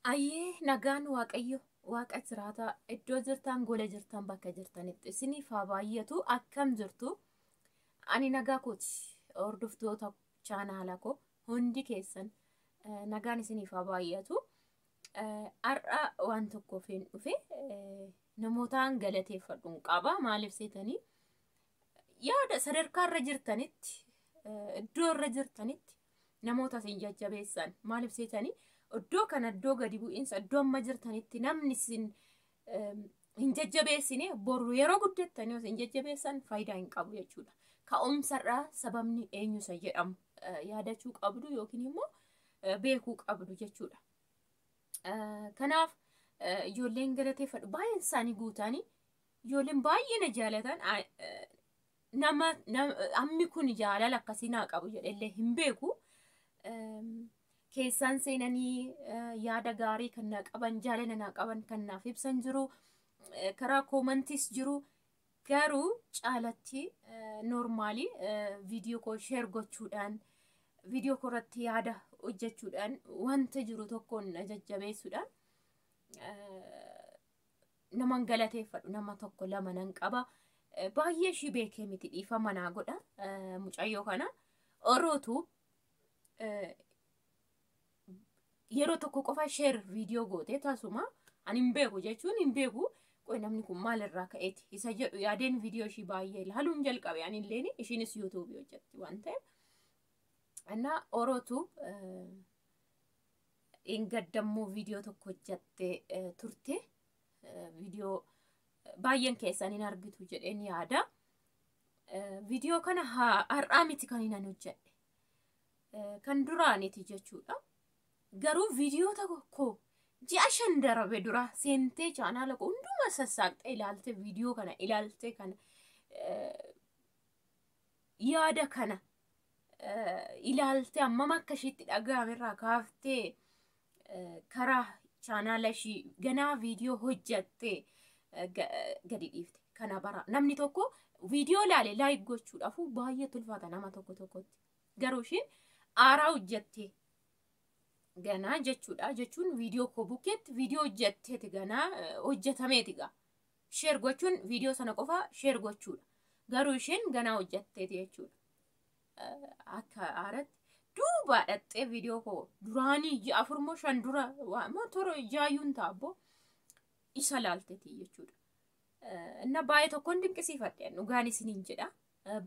Ayyee, nagaan Waaqayyo Waaqa jiraataa iddoo jirtan, gola jirtan, bakka jirtanitti isiniif haa baay'atu. Akkam jirtu? Ani nagaa kooti. Hordoftoota chaanaala koo hundi keessan nagaan isiniif haa baay'atu. Har'a waan tokkoof hin dhufe, namootaan galateeffadhuun qaba. Maaliif seetanii, yaada sadarkaa irra jirtanitti, iddoo irra jirtanitti namoota isin jajjabeessan. Maaliif seetanii, iddoo kana, iddoo gadi bu'iinsa, iddoo amma jirtanitti namni isin hin jajjabeessine boru yeroo guddattanii isin jajjabeessan faayidaa hin qabu jechuudha. Ka'umsarraa sababni eenyusa jedhamu yaadachuu qabdu yookiin immoo beekuu qabdu jechuudha. Kanaaf ijoolleen galateeffadhu baay'een isaanii guutanii, ijoolleen baay'ee na jaalatan, nama ammi kun jaalala akkasii naa qabu jedhellee hin beeku. Keessaan seenanii yaada gaarii kan naa qaban, jaalala naa qaban kan naaf ibsan jiru, karaa koomantiis jiru. Garuu caalatti normally viidiyoo koo share gochuudhaan, viidiyoo koo irratti yaada hojjechuudhaan, wanta jiru tokkoon na jajjabeessuudhaan naman galateeffadhu nama tokko lama nan qaba. Baay'ee ishii beekee miti, dhiifama naa godha. Mucayyoo kana Orootu yeroo tokko qofa share viidiyoo goote, tasuma ani hin beeku jechuun hin beeku. Qoy, namni kun maalirraa ka'eeti isa jedhu yaadeen viidiyoo ishii baay'ee ilaaluun jalqabe ani illeen, ishiinis yuutuubii hojjetti waan ta'eef. Innaa Orootu gadammoo viidiyoo tokko hojjattee turte. Viidiyoo baay'een keessan hin argitu jedheen yaada. Viidiyoo kana har'aa miti kan hin hojjedhe. Kan duraaniti jechuudha. Garuu viidiyoo tokko ji'a 5 darbe dura seentee chaanaala koo hunduma sassaaqxee ilaalte, viidiyoo kana ilaalte, kana yaada kana ilaalte, hammam akka ishiitti dhaga'ame irraa kaaftee karaa chaanaala ishii ganaa viidiyoo hojjattee gadi dhiifte. Kana bara namni tokko viidiyoo ilaale like gochuudhaaf baay'ee tulfaata nama tokko tokkotti. Garuu ishiin aaraa hojjattee ganaa jechuudha. Jechuun viidiyoo koo bukkeetti viidiyoo hojjatteeti, ganaa hojjetameeti gaa. Share gochuun viidiyoo sana qofa share gochuudha. Garuu isheen ganaa hojjatteeti jechuudha. Akka aaratti duuba dhaxxee viidiyoo koo duraanii ji'a 4 moo 5 dura moo toro jaayyuun taabbo isa laalteeti jechuudha. Inna baay'ee tokkoon dinqisiifadhe, dhugaan isiniin jedha.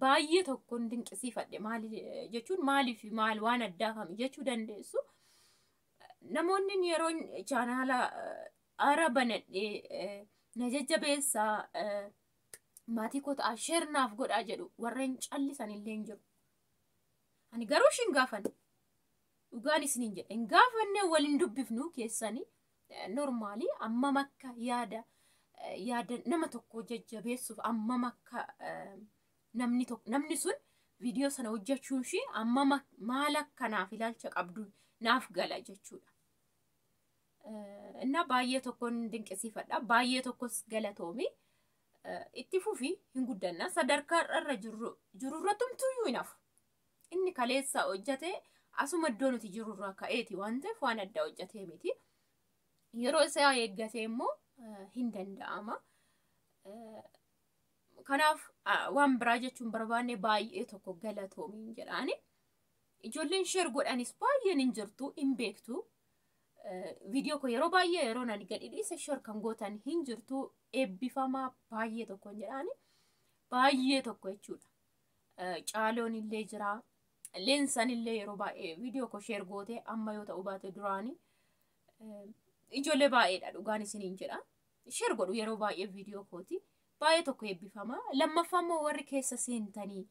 Baay'ee tokkoon dinqisiifadhe. Maali jechuun, maaliif, maal waan addaa kami jechuu dandeessu. Namoonni yeroo chaanaala aara banadhee na jajjabeessaa, maatii koo ta'a, share naaf godhaa jedhu warreen callisan illee hin jiru. Ani garuu ishiin gaafanne, dhugaan isiniin jedha, hin gaafanne. Waliin dubbifnu keessanii normally ammam akka yaada nama tokko jajjabeessuuf, ammam akka namni tokko, namni sun viidiyoo sana hojjechuun ishii ammam maal akka naaf ilaalcha qabdu naaf gala jechuudha. Inna baay'ee tokkoon dinqisiifadha. Baay'ee tokkos galatoomi. Itti fufi, hin guddanna. Sadarkaa irra jirru jirurra tumtuyyuu hin hafu. Inni kaleessa hojjete asuma iddoo nuti jirurraa ka'eeti waan ta'eef waan addaa hojjetee miti. Yeroo isaa eeggatee immoo hin danda'ama. Kanaaf waan biraa jechuun barbaanne, baay'ee tokko galatoomiin jedhaani. Ijoolleen share godhanis baay'een hin jirtu, hin beektu. Viidiyoo koo yeroo baay'ee yeroo nani gadi dhiise share kan gootan hin jirtu, eebbifamaa baay'ee tokko hin jedhaani. Baay'ee tokko jechuudha. Caaloon illee jira. Leensan illee yeroo baay'ee viidiyoo koo share goote, amma yoo ta'u baate duraanii. Ijoollee baay'eedha, dhugaan isiniin jedha. Share godhu yeroo baay'ee viidiyoo kooti. Baay'ee tokko eebbifama. Lammaffaa immoo warri keessa seentanii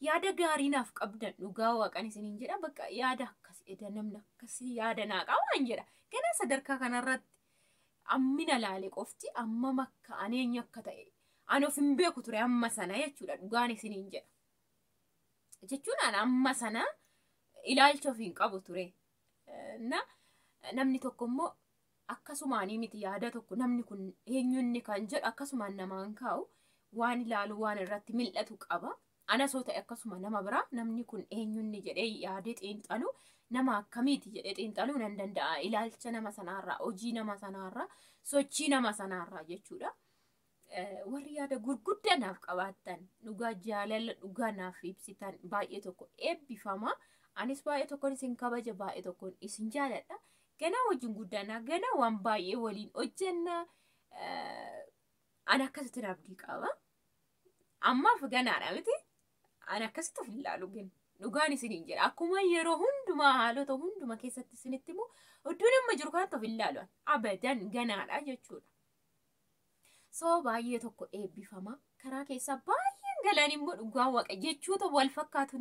yaada gaarii naaf qabdan, dhugaa waaqan isiniin jedha. Bakka yaada akkasii eda namni akkasii yaada naa qabaan jedha. Ganaa sadarkaa kanarratti ammina laale qofti ammam akka aneenya akka ta'e ani of hin beeku ture amma sana jechuudha, dhugaan isiniin jedha. Jechuun ani amma sana ilaalcha of hin qabu ture. Na namni tokko immoo akkasumaanii miti, yaada tokko namni kun eenyunni kan jedhu akkasumaan namaan kaa'u, waan ilaalu, waan irratti mil'atu qaba. Anas yoo ta'e akkasuma nama biraa namni kun eenyunni jedhee yaadee xiinxalu Nama akkamiiti jedhee xiinxaluu nan danda'a. Ilaalcha nama sanaarraa, hojii nama sanaarraa, sochii nama sanaarraa jechuudha. Warri yaada gurguddaa naaf qabaattan, dhugaa jaalala dhugaa naaf ibsitan baay'ee tokko eebbifama. Anis baay'ee tokkoon isin kabaja, baay'ee tokkoon isin jaaladha. Ganaa wajjin guddanna, ganaa waan baay'ee waliin hojjenna. Ani akkasitti abdii qaba. Ammaaf ganaadha miti. Ani akkasitti of ilaalu gin. Dhugaan isiniin jedha. Akkuma yeroo hundumaa haalota hunduma keessatti isinitti himu, iddoon amma jiru kanatti of ilaalu. Abadan ganaadha jechuudha. So baay'ee tokko eebbifama. Karaa keessaa baay'een galan immoo dhugaan Waaqa jechoota wal fakkaatu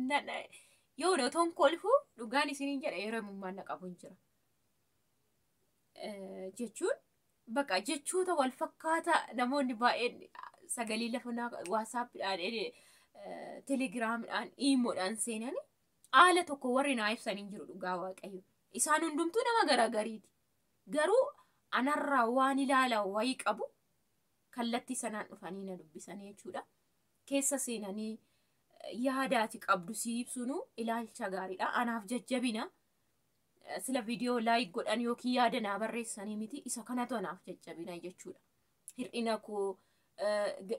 yoo otoon kolfu, dhugaan isiniin jedha, yeroo imimmaan na qabu hin jira. Jechuun bakka jechoota wal fakkaataa namoonni baay'een sagalee lafa WhatsAppiidhaan, Telegramiidhaan, Imoodhaan seenanii haala tokko warri naa ibsan hin jiru, dhugaa Waaqayyo. Isaan hundumtuu nama garaagariiti. Garuu anarraa waan ilaalan wayii qabu, kallattii sanaan dhufanii na dubbisanii jechuudha. Keessa seenanii yaadaati qabdu si ibsunu ilaalcha gaariidha. Anaaf jajjabina. Sila viidiyoo like godhan yookiin yaada naa barreessanii miti, isa kanatu anaaf jajjabina jechuudha. Hir'ina koo,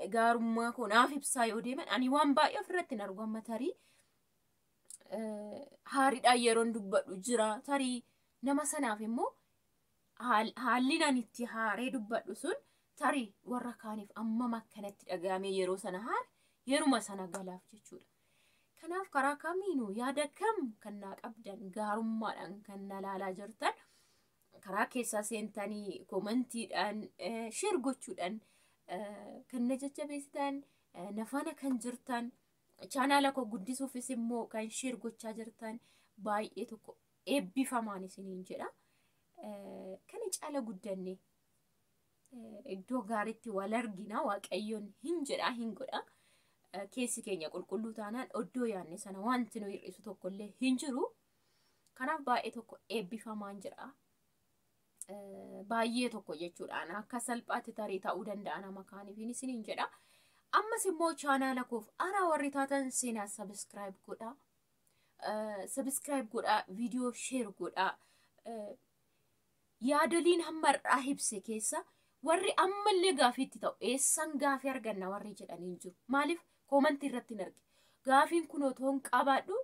gaarummaa koo naaf ibsaa yoo deeman, ani waan baay'ee ofirratti hin argu. Amma tarii haariidhaan yeroon dubbadhu jira. Tarii nama sanaaf immoo haalli ani itti haaree dubbadhu sun tarii warra kaaniif ammam akkanatti dhaga'amee yeroo sana haare yeruma sana galaaf jechuudha. Kanaaf karaa kamiinuu yaada kam kan naa qabdan, gaarummaadhaan kan na laalaa jirtan, karaa keessaa seentanii commentiidhaan, share gochuudhaan kan na jajjabeessitan, na faana kan jirtan, chaanaala koo guddisuufis immoo kan share gochaa jirtan baay'ee tokko eebbifamaan isiniin jedha. Kana caala guddanne iddoo gaariitti wal argina. Waaqayyoon hin jedha, hin godha. Keessi keenya qulqulluu taanaan iddoo yaadne sana wanti nu hir'isu tokkollee hin jiru. Kanaaf baay'ee tokko eebbifamaan jedha. Baay'ee tokko jechuudhaan akka salphaatti tarii ta'uu danda'a nama kaaniif isiniin jedha. Ammas immoo chaanaala koof haaraa warri taatan seenaa subscribe godhaa. Subscribe godhaa, viidiyoo share godhaa. Yaadoliin hamma har'aa ibse keessa warri ammallee gaafiitti ta'u, eessan gaafii arganna warri jedhanii jiru. Maaliif commentii irratti hin arge? Gaafiin kun otoo hin qabaadhu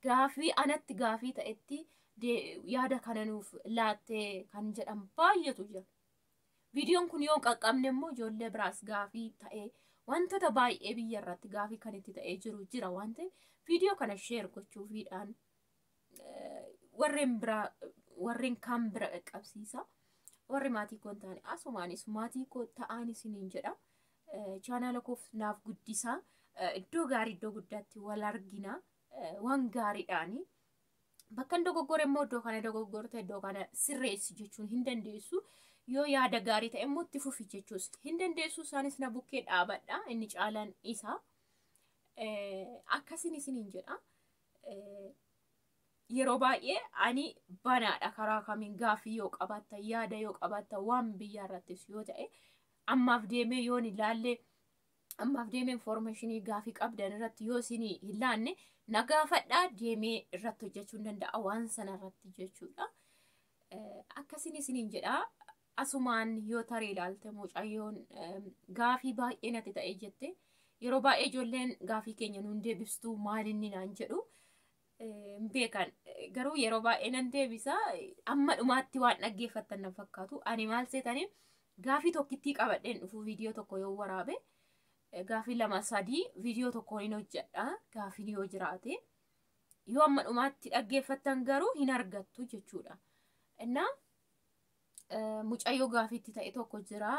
gaafii anatti gaafii ta'etti yaada kana nuuf laattee kan jedhan baay'eetu jira. Viidiyoon kun yoo qaqqabne immoo ijoollee biraas gaafii ta'ee, wantoota baay'ee biyya irratti gaafii kan itti ta'ee jiru jira waan ta'eef, viidiyoo kana share gochuufiidhaan warreen biraa, warreen kaan bira qaqqabsiisa. Warri maatii koo hin taane asumaanis maatii koo ta'aan isiniin jedha. Chaanaala koof naaf guddisaa. Iddoo gaarii, iddoo guddaatti wal argina. Waan gaariidhaani. Bakka hin dogoggore immoo iddoo kana dogoggorte, iddoo kana sirreessi jechuun hin dandeessu. Yoo yaada gaarii ta'e immoo itti fufi jechuus hin dandeessu. Isaanis na bukkee dhaabadha. Inni caalaan isa. Akkasiin isiniin jedha. Yeroo baay'ee ani banaadha. Karaa kamiin gaaffii yoo qabaattan, yaada yoo qabaattan, waan biyya irrattis yoo ta'e, ammaaf deemee yoon ilaalle, ammaaf deemee informationii gaafii qabdan irratti yoo isin hin laanne, na gaafadhaa, deemee irratti hojjechuu hin danda'a waan sana irratti jechuudha. Akkasiin isiniin jedha. Asumaan yoo tarii ilaalte, mucayyoon gaafii baay'ee natti ta'e jette, yeroo baay'ee ijoolleen gaafii keenya nuun deebistuu maalinni naan jedhu hin beekan, garuu yeroo baay'ee nan deebisa. Amma dhumaatti waan dhaggeeffattan nan fakkaatu. Ani maal seetanii, gaafii tokkittii qabadheen dhufu. Viidiyoo tokko yoo waraabe, gaafii lama sadii viidiyoo tokkoon hin hojjedha. Gaafiin yoo jiraate, yoo amma dhumaatti dhaggeeffattan garuu hin argattu jechuudha. Innaa mucayyoo gaafiitti ta'e tokko jira.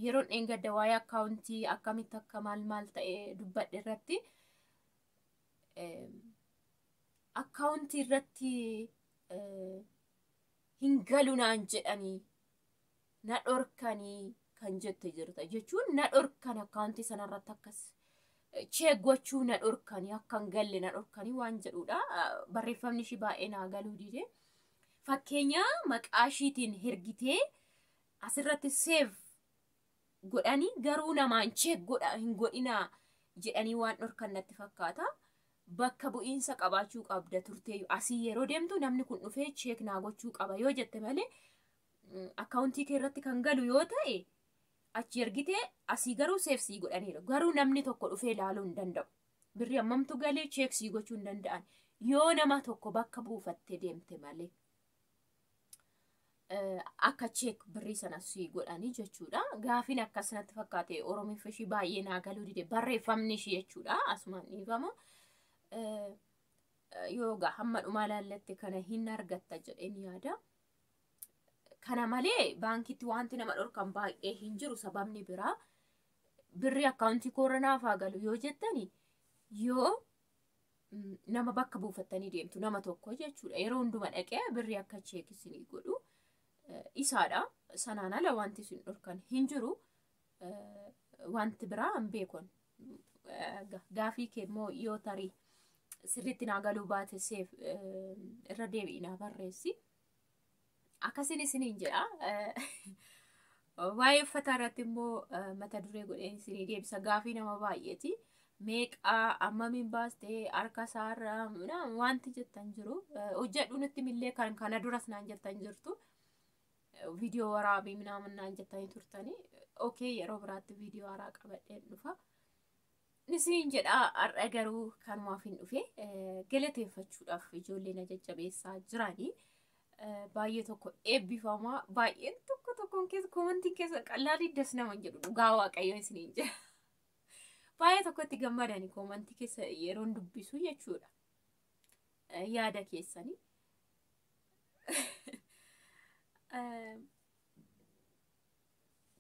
Yeroon dheengadda waa'ee accountii akkamitti akka maal maal ta'e dubbadhe irratti, accountii irratti hin galu naan jedhanii, na dhorkanii kan jette jirta jechuun, na dhorkan, accountii sanarratti akkas check gochuu na dhorkanii, akka hin galle na dhorkanii waan jedhudha. Barreeffamni ishii baay'ee naa galuu dide. Fakkeenya maqaa ishiitiin hergitee asirratti save godhanii, garuu namaan check godha hin godhinaa jedhanii waan dhorkan natti fakkaata. Bakka bu'iinsa qabaachuu qabda turte. Asii yeroo deemtu namni kun dhufee check naa gochuu qaba yoo jette malee, akkaawuntii kee irratti kan galu yoo ta'e, achi ergitee asii garuu save sii godhaniiru. Garuu namni tokko dhufee ilaaluu hin danda'u. Birrii hammamtu galee check sii gochuu hin danda'an. Yoo nama tokko bakka buufattee deemte malee. Akka check birrii sana sii godhanii jechuudha. Gaafiin akkasinatti fakkaate Oromiffa ishii baay'ee naa galuu dide, barreeffamni ishii jechuudha. Asumaan dhiifama. Yoogaa hamma dhumaa laallatte kana hin argatta jedheen yaada. Kana malee baankitti wanti nama dhorkan baay'ee hin jiru. Sababni biraa birrii akkaawuntii koorra naaf haa galu yoo jettani, yoo nama bakka buufattanii deemtu, nama tokko jechuudha. Yeroo hunduma dhaqee birrii akka check isinii godhu isaadha. Sanaan ala wanti isin dhorkan hin jiru. Wanti biraa hin beekon. Gaafii kee immoo yoo tarii sirriitti naa galuu baate, seef irra deebi'i naa barreessi. Akkasiin isiniin jedha. Waa'ee uffataa irratti immoo mata duree godheen isinii deebisa. Gaafii nama baay'eeti. Meeqaa, hammamiin baastee, harka isaarra wanti jettan jiru. Hojjedhu nutti millee kan kana duras naan jettan jirtu. Viidiyoo waraabii minaamin naan jettanii turtanii. Okay, yeroo biraatti viidiyoo haaraa qabadheen dhufa. Isiniin jedha. Har'a garuu kanumaaf hin dhufe, galateeffachuudhaaf ijoollee na jajjabeessaa jiranii. Baay'ee tokko eebbifamaa, baay'een tokko tokkoon keessa koomantiin keessa qallaalii das nama jedhu, dhugaa Waaqayyo isiniin jedha. Baay'ee tokkotti gammadani koomantii keessa yeroon dubbisu jechuudha. Yaada keessanii.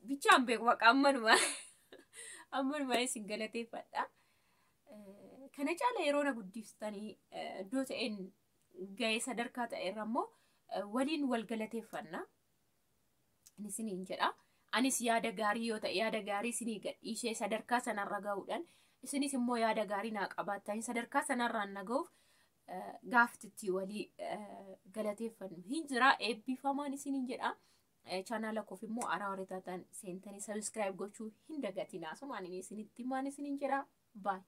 Bichaan beeku baqa, ammanuma isin galateeffadha. Kana caala yeroo na guddistanii iddoo ta'een ga'ee sadarkaa ta'e irra immoo waliin wal galateeffanna. Isiniin jedha. Anis yaada gaarii yoo ta'e yaada gaarii isinii gadhiisee sadarkaa sanarra ga'uudhaan, isinis immoo yaada gaarii naa qabaattanii sadarkaa sanarraan na ga'uuf gaaftitti walii galateeffannu hin jira. Eebbifamaan isiniin jedha. Chaanaala koof immoo haaraa warri taatan seentanii subscribe gochuu hin dagatinaa. Asumaan isinitti himaan isiniin jedha. Baay'ee.